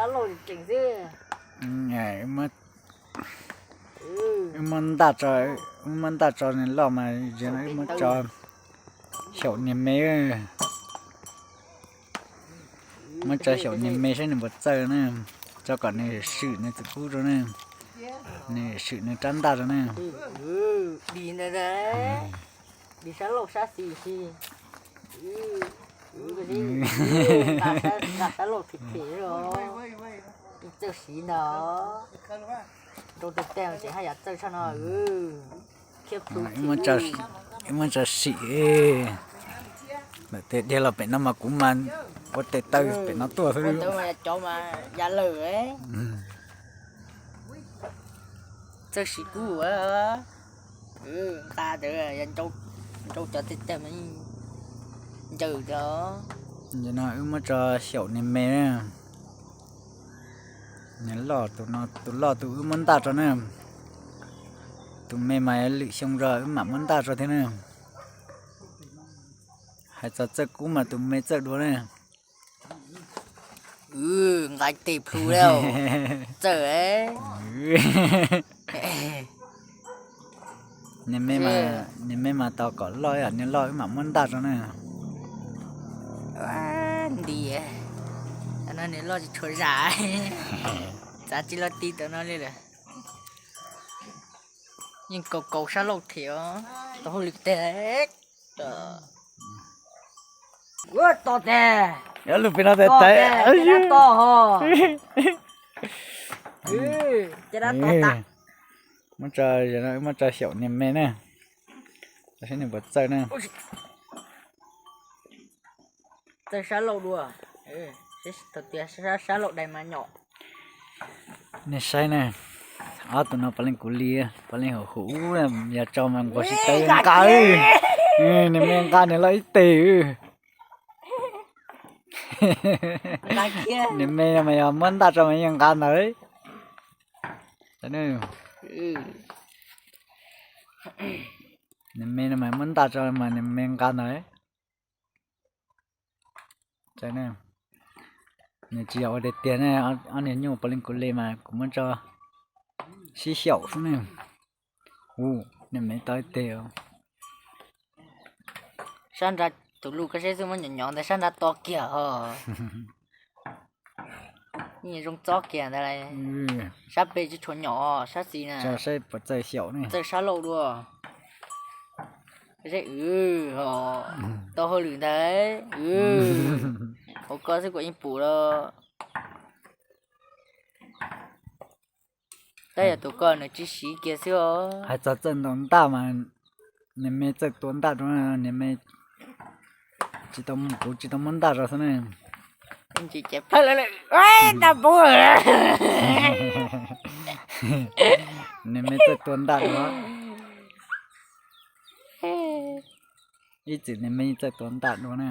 Wb muab ntaj tso, wb muab ntaj tso niag loj mas, wb muab tso xyaum niag me. Muab tso xyaum niag me saib nws puas txawj na, tso kom nws swm nws txiv kub rau na, nws swm nws rab ntaj rau na. Sab lauj sab xis si, nqa sab lauj phem phem, txawj siv ntag. Nrau tej teg ces haj yam txawj tshaj no. Muab tso sim, lam tes dhia los pem no mas kuv mas ua tes taw pem no tuaj xwb. Cov mas ya lawm. Txawj siv kub, nqa ntawd, nrau cov tej teg mas ncaws cov. No wb muab tso xyaum niag me na. Niag loj, tus loj tus wb muab ntaj tso na. Tus me mas lwm xyoo tso wb mam muab ntaj tso thiab na. Hais txog txawj kub mas tus me txawj dua na. Nqa tes plhu li, txawj. Niag me mas tos kom loj, niag loj wb mam muab ntaj tso na. Nti, no niag loj tsis tshua zam, txav tsis loj ti tau no li lawm. Yeej kaus kaus sab lauj thiab os, tau hauj lwm teg. Ua to teg. Lub pem no tes tes. Muab tso, muab tso xyaum niag me na, saib nws puas txawj na. Txawj sab lauj dua, tias sab lauj dai mas nyom. Nej saib na, ob tug no puav leej kuv li, puav leej hum hum, yog tso mas nquag tsis tau nqa. Niag me nqa niag loj ib teg. Niag me mas yog muab ntaj tso mas yeej nqa ntag. Niag me no mas muab ntaj tso mas niag me nqa ntag. Nws tsis yog ua tiag tiag ne, ob niag nyuj puav leej kuv li mas kuv muab tso sib xyaum xwb ne. Hu, niag me tau ib teg. Sab nrad tus lus koj saib xwb muab nyom nyom ntawd, sab nrad to kiag ho. Zoo txob kiag ntawd. Sab pem tsis tshua nyom, sab xis na. Saib puas txawj xyaum ne. Txawj sab lauj dua. Saib, tau hauj lwm ntag. Hauv koj xwb kuv yeej pum los. Tab yog tus ko nws tsis siv kiag xwb os. Hais txog txawj ntaus ntaj mas niag me txawj tua ntaj dua, niag me tsis tau, kuv tsis tau muab ntaj rau xwb ne. Ntaj pub. Niag me txawj tua ntaj dua. Ib txwm niag me txawj tua ntaj dua na.